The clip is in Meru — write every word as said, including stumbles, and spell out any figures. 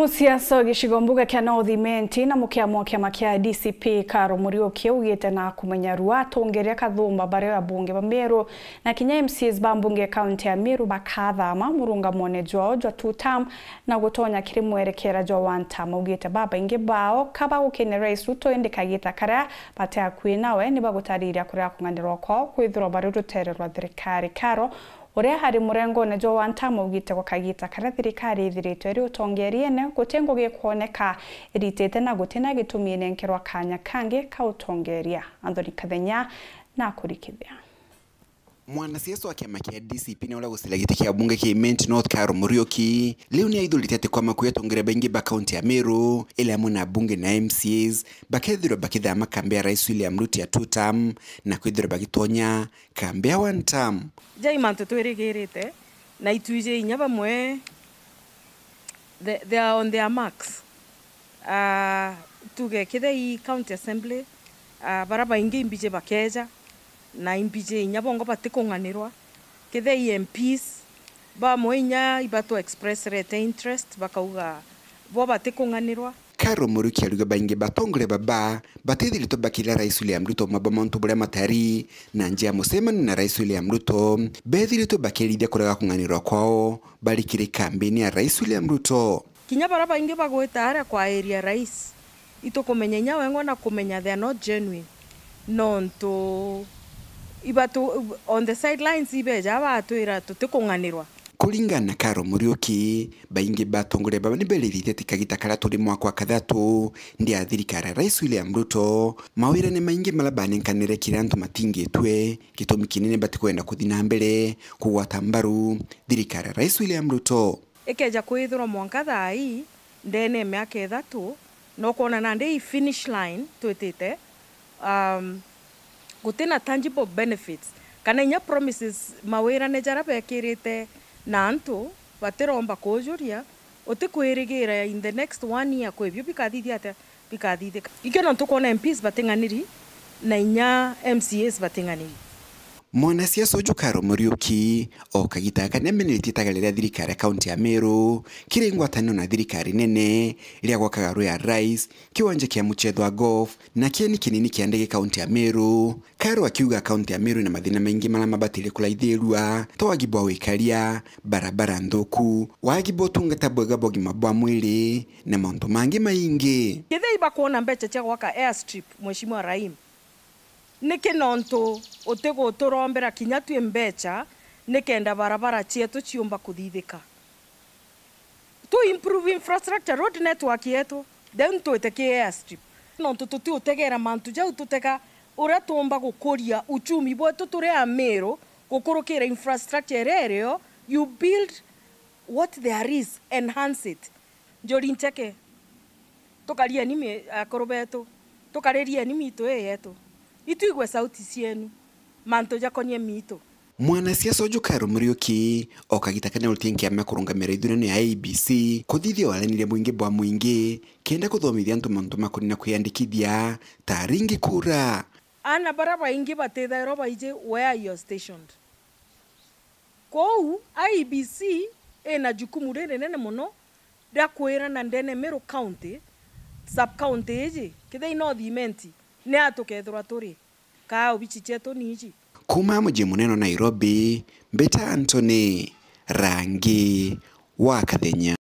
Musiasa wa gicigo mbuge kia North Imenti na mukiama wa kiama kia D C P Karo Muriuki augite na kumenya rua atongeria kathumba baria abunge ba Meru na kinya M C As ba mbunge ya kaunti ya Meru bakathama murungamone jwao jwa two term na gutonya kiri mwerekera jwa one term. Augite babaingi bao ka bagukenia Rais Ruto, indi kagita karia bati akui nawe ni bagutariria kuria kung'anirwa kwao kwithirwa bari rutere rwa thirikari. Karo uria ari murengone jwa one term augite gwa kagita karia thirikari ithiritwe iri utongeriene, guti ngugi ikwoneka iritite na guti na gitumi inenkerwa kanya kangi ka utongeria. Anthony Kathenya na kurikithia. Mwanasiasa wa kiama kia D C P na uria gucira giti kia bunge kia Imenti North Karo Muriuki, riu ni aithurite ati kwa makui atongeria baingi ba kaunti ya Meru, iri amwe na abunge na M C As, bakethirwa bakithama kambi ya Rais William Ruto ya two term na kwithirwa bagitonya kambi ya one term. Jai mantu twirigirite, na itwiji inya bamwe, they, they are on their marks. Ah, tuge kithei county assembly, ah, bara baingi imbiji bakeja, na imbiji inya bongo batikung'anirwa. Kithei M Ps, bamwe inya ibatu expressrete interest, bakauga bo batikung'anirwa. Karo Muriuki ariuga baingi batongoria baba batithiritwe bakira Rais William Ruto uma bwa mantu buria matari, na njia ya mucemanio na Rais William Ruto, bethiritwe bakirithia kurega kung'anirwa kwao bari kiri kambini ya Rais William Ruto. Kinya bara baingi bagwita aria kwa area Rais, itukumenya inya wengwa na kumenya they are not genuine, nontu ibatu, on the sidelines ibeja batwira tutikung'anirwa. Kuringana na Karo Muriuki, baingi batongoria baba ni beriritie ati kagita karia turi mwaka wa kathatu ndi ya thirikari ya Rais William Ruto, mawira ni maingi maria banenkanire kiri antu matingitwe, gitumi kinene batikwenda kuthi na mbere kugwata mbaru thirikari ya Rais William Ruto. Ikeja kwithirwa mwanka thaa ii, ndene ya miaka ithatu, na ukwona nandi ii finish line twitite, um, gutina tangible benefits, kana inya promises, mawirane jaria bekirite na antu batiromba kujuria, utikwirigira in the next one year kwibio bikathithia atia bikathithika. Ikio nontu kwona M Ps bating'aniri na inya M C As bating'aniri. Mwanasiasa uju Karo Muriuki, o kagita gaka ni ameneretie itagaria ria thirikari ya kaunti ya Meru kiri ngwataniro na thirikari nene ria gwakaga rwi ya Rais, kiwanja kia muchetho wa golf na kieni kinini kia ndege kaunti ya Meru. Karo akiuga kaunti ya Meru ina mathina maingi maria mabatire kuraithirua, ta wagi bwa wikaria, barabara nthuku, wagi bwa utungata bwega bwa ugima bwa mwiri na mauntu mangi maingi. Kethira ibakwona mbeca cia gwaka airstrip, Mheshimiwa Rahim, niki nontu utiguturombera kinya twi mbeca nikenda barabara cietu ciumba kuthithika? Tu improve infrastructure, road network yetu, then twite ki airstrip. Nontu tutiutegera mantu jau, tutega uria tuumba gukuria uchumi bwetu turi Amiru gukurukira infrastructure iria irio, you build what there is, enhance it. Njuri ncheke, tukarieni mi-, akuru betu, tukaririeni miitu ii yetu, itwigue sauti cienu, mantu jakonie miitu. Mwanasiasa uju Karo Muriuki, o kagita kani urutie nkiama ya kurungamira ithurano ya I E B C, kuthithia waraniria mwingi bwa mwingi, kenda kuthomithia antu mantu ma kunina kwiyandikithia, ta ringi kura. Aana bara baingi batithairwa baiji where you're stationed. Kwou I E B C ina jukumu ririnene mono ria kwirana ndene Meru County, sub county iji, kethira i North Imenti, ni a tukethirwa turi, kaa obici cietu ni iji. Kuuma muji munene wa Nairobi, mbita Anthony Rangi wa Kathenya.